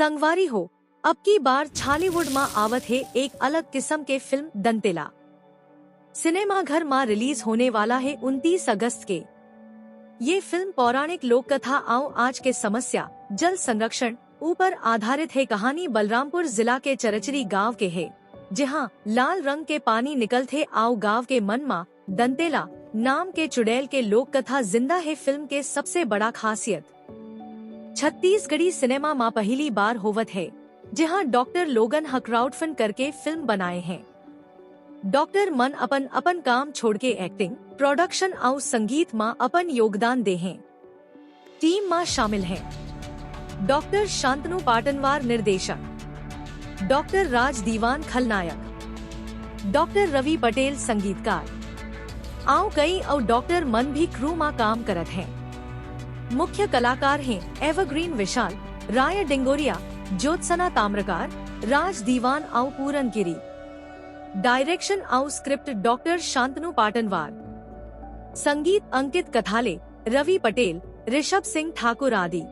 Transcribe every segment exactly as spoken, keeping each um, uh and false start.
संगवारी हो, अब की बार छॉलीवुड मा आवत हे एक अलग किस्म के फिल्म दंतेला। सिनेमा घर मा रिलीज होने वाला हे उनतीस अगस्त के। ये फिल्म पौराणिक लोक कथा अउ आज के समस्या, जल संरक्षण, ऊपर आधारित हे। कहानी बलरामपुर जिला के चरचरी गांव के हे, जहां लाल रंग के पानी निकलथे अउ गांव के मन मा दंतेला नाम के चुड़ैल के लोक कथा जिंदा हे। फिल्म के सबसे बड़ा खासियत, छत्तीसगढ़ी सिनेमा मा पहली बार होवत हे, जहां डॉक्टर लोगन ह क्राउडफंड करके फिल्म बनाए हे। डॉक्टर मन अपन अपन काम छोड़ के एक्टिंग, प्रोडक्शन अउ संगीत मा अपन योगदान दे हे। टीम मा शामिल हे डॉक्टर शांतनु पाटनवार निर्देशक, डॉक्टर राज दीवान खलनायक, डॉक्टर रवि पटेल संगीतकार, अउ कई अउ डॉक्टर मन भी क्रू मा काम करत हे। मुख्य कलाकार हे एवरग्रीन विशाल, राय डिंगोरिया, ज्योत्सना ताम्रकार, राज दीवान अउ पूरन गिरी। डायरेक्शन अउ स्क्रिप्ट डॉक्टर शांतनु पाटनवार। संगीत अंकित कथाले, रवि पटेल, ऋषभ सिंह ठाकुर आदि।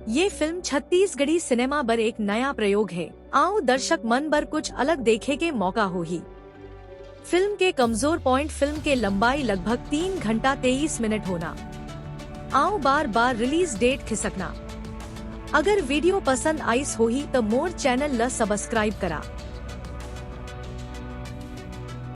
ये फिल्म छत्तीसगढ़ी सिनेमा बर एक नया प्रयोग हे, अउ दर्शक मन बर कुछ अलग देखे के मौका होही। फिल्म के कमजोर पॉइंट, फिल्म के लंबाई लगभग तीन घंटा तेईस मिनट होना, अउ बार बार रिलीज डेट खिसकना। अगर वीडियो पसंद आइस होही त मोर चैनल ल सब्सक्राइब करा।